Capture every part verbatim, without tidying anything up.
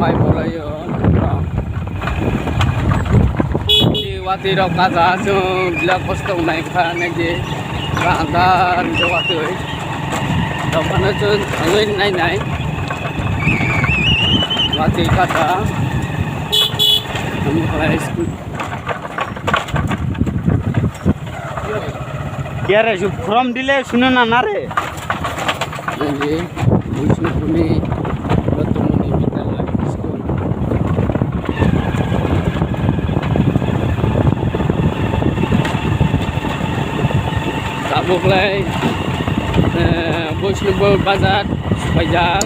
Mai bolaio. Ni watwi rok kaja chwng bila kosto wngnai kha nai di. Andar wngjak watwi. Dophano chwng thangwi nai nai. Watwi kaja. School. Yare ju from dile sunu na nare. Nai di, Bishnupurni Dottomoni Vidyalaya School. Tabuk lai, eh, Bishnupur Bazar. Paijak.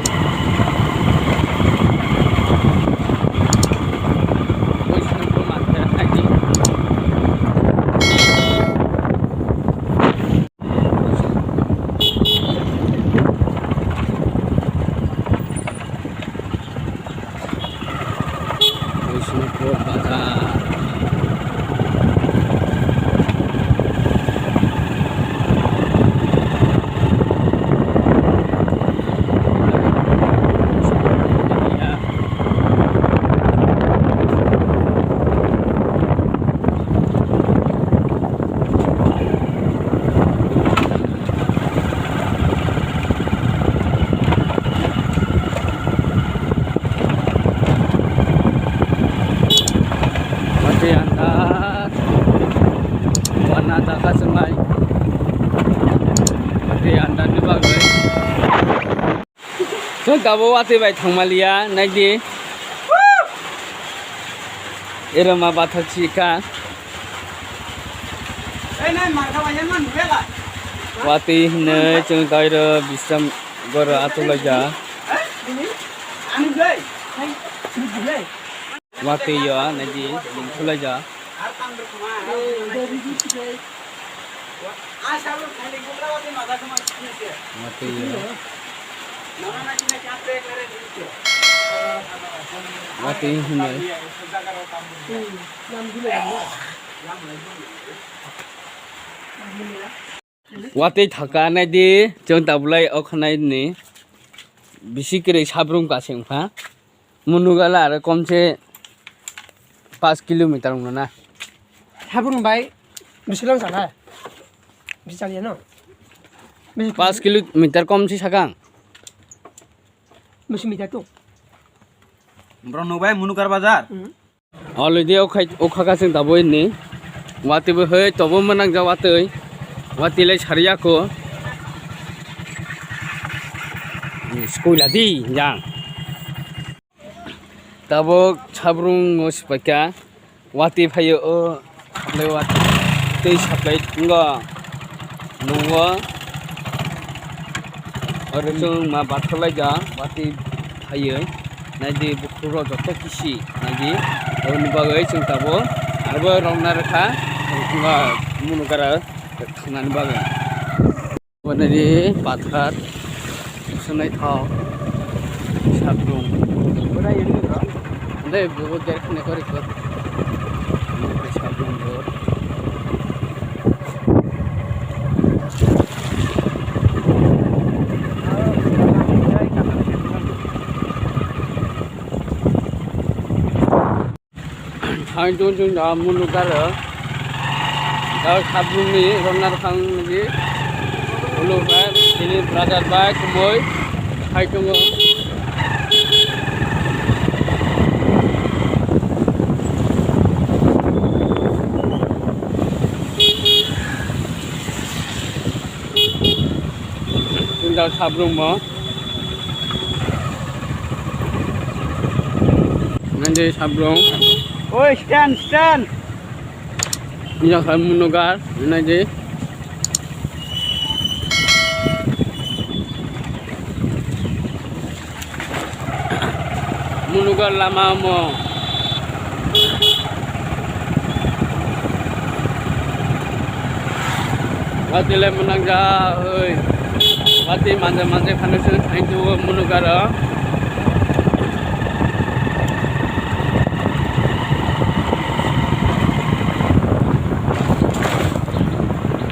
Bishnupur market naidi. Bishnupur bazar. Watwi andar, wana jaga chwnglai. Watwi andar ni bagwi. Chwng tabuk watwi bai thangmaliya, naidi. Ero ma bathak si kha. Watwi hinwi chwng tairo bisram goro atulaijak. Watwi yo naidi, bini thulaijak. Watwi yo. Watwi hinwi. Watwi thaka naidi, chwng tabulai o khanai ni. Bisi kwrwi sabrung kasing pha. Munugala aro komse paanch kilometer wngna na. Sabrung bai bisi long sana. Bisi chaliya no. Bisi paanch kilometer komse sakang. Bisi meter tu. Bro, nubai Munukar bazar. Hmm. Already o khai, o khaka chwng tabuk ni. Watwi bo hai tobo mwnang ja watwi. Watwi lai sariya ko. School adi jang. Tabuk sabrung o sipaikha. Watwi phaio o. Tei watwi tei supply wngo. Nungo. Oro chwng ma bathalaijak watwi phaiwi. Naidi bukhuk rok joto kisi naidi. Aboni bagwi chwng tabuk arbo rwna rwkha. Munukara thangnani bagwi. Bo naidi pathar. Swnaithok. Sabrung. Tei bo derkhani korikor. Sabrung bo. Ang chwng chwng da Munukar o. Da Sabrumni rwna rwkhang nigi. Ulu bai, tini brother bai kumui. Hai tongo. Tini da Sabrummo. Nai di Sabrung. Oi, stand, stand. Iya kha Munukar, nai di. Munukar lama mo. Watwi le mwnang ja, oi. Watwi manja manja khano se thaintu o Munukar o.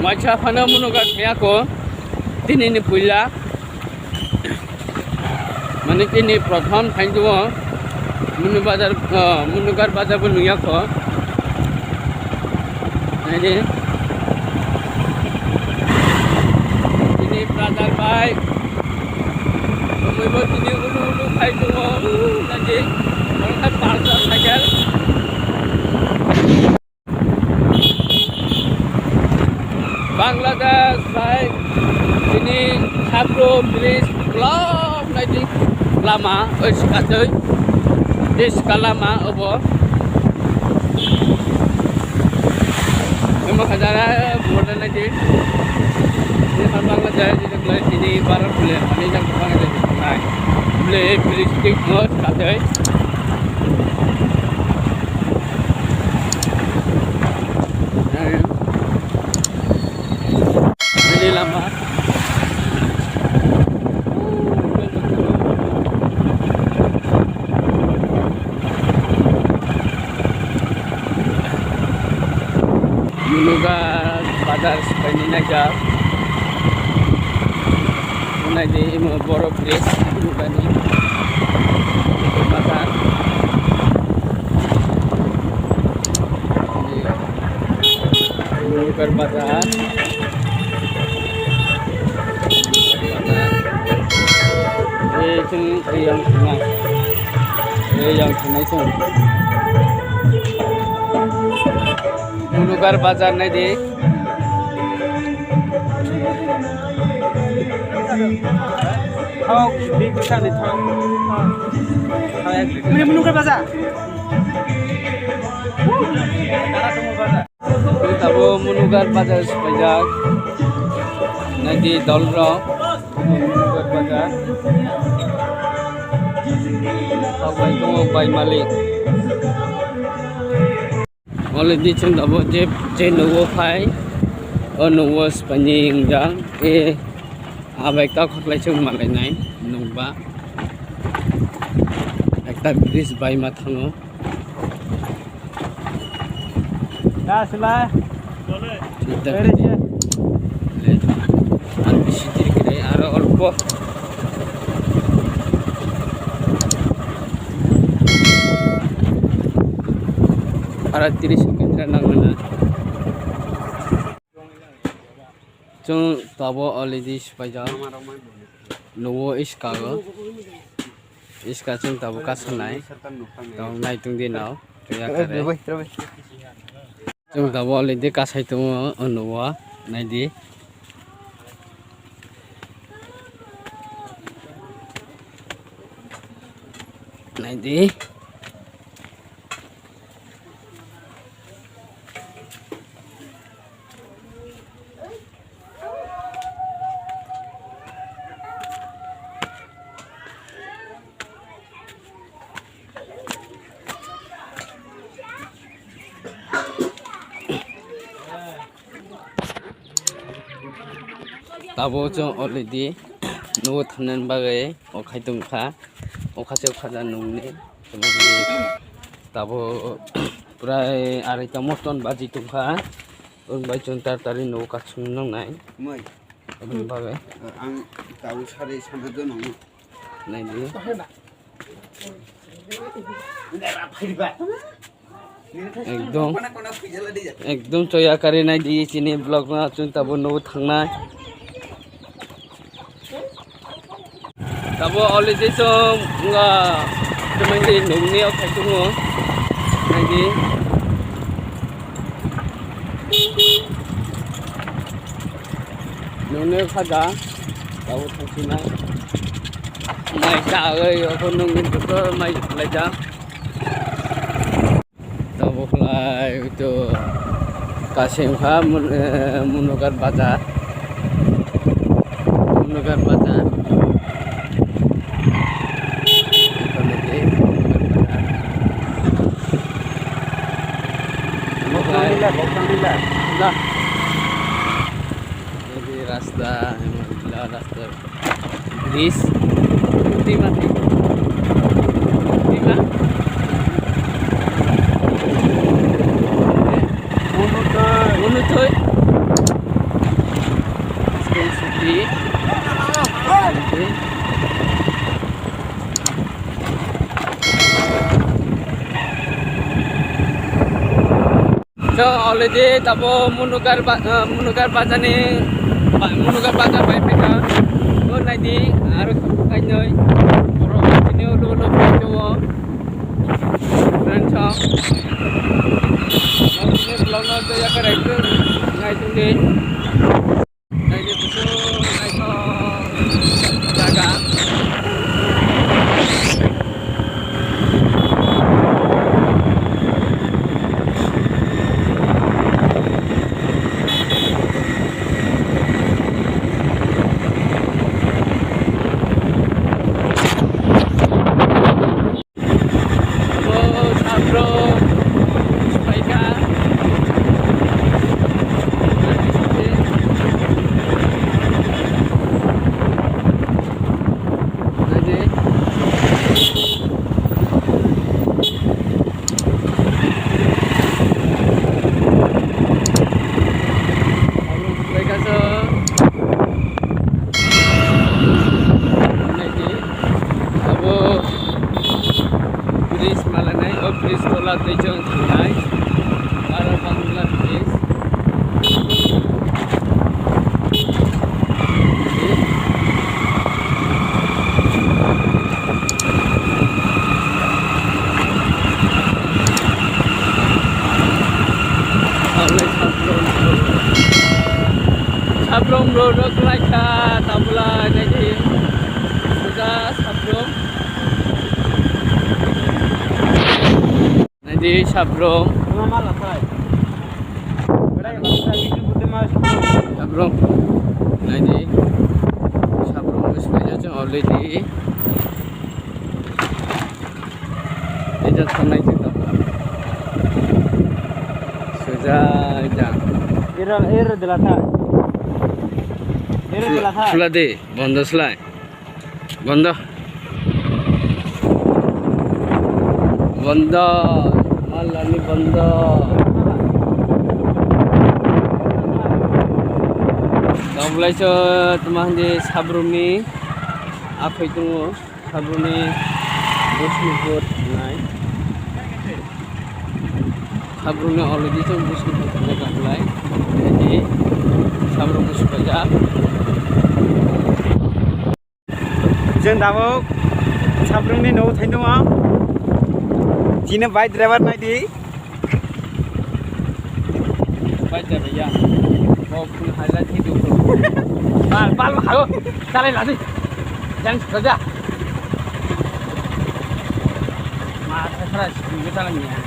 Waisa phano Munukar thaya ko. Tini ni puila. Mane tini prothom thaintu o Munu bazar, ah, Munukar bazar bo nungya kho. Nai di. Tini bazar bai. Tumui bo tini ulu ulu khai tongo. Nai di. Oro khai parsa cycle. Bangladesh bai tini Sabro bridge block nai di lama, oi sikatwi. Di sika lama obo. Omo khajana border nai di. Ini kan Bangladesh, ini kan tini barat boleh, ini yang Bangladesh nai. Boleh bridge tik mo sikatwi. Ini lama. Munukar bazar sikaini naijak. Nai di imo borok bridge Munukani bazar. Munukar bazar. Eh, chwng, eh, yang thangnai. Eh, yang thangnai chwng. Munukar bazar nai di. Thok, big bwsa ni thok. Thok, ek big. Muni Munukar bazar. Tabo Munukar bazar siphaijak. Nai di dol rok. Munukar bazar. Kok bai tongo bai malik. Already chwng tabo je, je nugo phai. O nugo siphaini wngjak. E, abo ekta khoklai chwng malainai nukba. Ekta bridge bai ma thango. Ya, sila. Sila. Very good. Le. Ar bisi diri kire, aro olpo. Aro tiris second nang mana. Chwng tabo already siphaijak. Nugo iskago. Iska chwng tabo kasanai. Tong naitung di nao. Chwng yakare. Chwng tabo already kasai tongo o nugo. Nai di. Nai di. Tabo chwng already nugo thangnani bagwi o khai tongkha, o kha se khaja nungni. Tabo prai arai ta moton baji tongkha, wng bai chwng tar tari nugo kasung nangnai. Moi. Aboni bagwi. Ang tabo sari sana dono. Nai di. Nera phaiba. Ekdom, ekdom choya kari nai di chini vlog no chwng tabo nugo thangnai. Tabo already chwng wngkha, tei nungni o khai tongo. Nai di. Nungni o kha da. Tabo thangsinai. Mai ta oi, oko nungni joto mai laijak. Tabuk lai itu Kasim kha mun-, eh, Munukar bazar. Munukar bazar. Itu lagi Munukar bazar. Bokang lila, bokang lila. Lah. Jadi rasta, emang gila rasta. Bridge. Tima, tima. Tima. Mono toi. Mono toi. School chuti. So, already tabo Munukar ba-, ah, Munukar bazar ni, ba-, Munukar bazar bai phaikha. O naidi, aro kainoi, borok chini ulo ulo phai tongo. Friends, so, chini vlog no tei yakaraitu, nai tongdi. Naidi busu naithok jaga. Abo sabrok siphaikha. Naidi. Sabrok siphaikha so. Naidi. Abo bridge malanai, o bridge tola tei chwng thangnai. Aro Bangla bridge. Tabulai sabrok, sabrok rok rok lai kha, tabulai naidi. Suja sabrok. Naidi sabrok. Sabrok. Naidi. Sabrok bwsai jajak already. Ejak thangnai se tabuk. Sujai jang. Era, era dela tha. Era dela tha. Sula de, bondo sulai. Bondo. Bondo. Malani bondo. Tabulai so tuma hindi sabrumni aphai tongo. Sabrumni Bishnupur thangnai. Sabrumni already chwng Bishnupur thangnai kahlai. Jadi sabrumni sukajak. Chwng tabuk sabrumni nugo thaino. Chini bike driver naidi. Bike driver ya. Mau full highlight video. Bal, bal, bal. Chalai ladi. Jangan saja. Masa keras, ini chalai ya.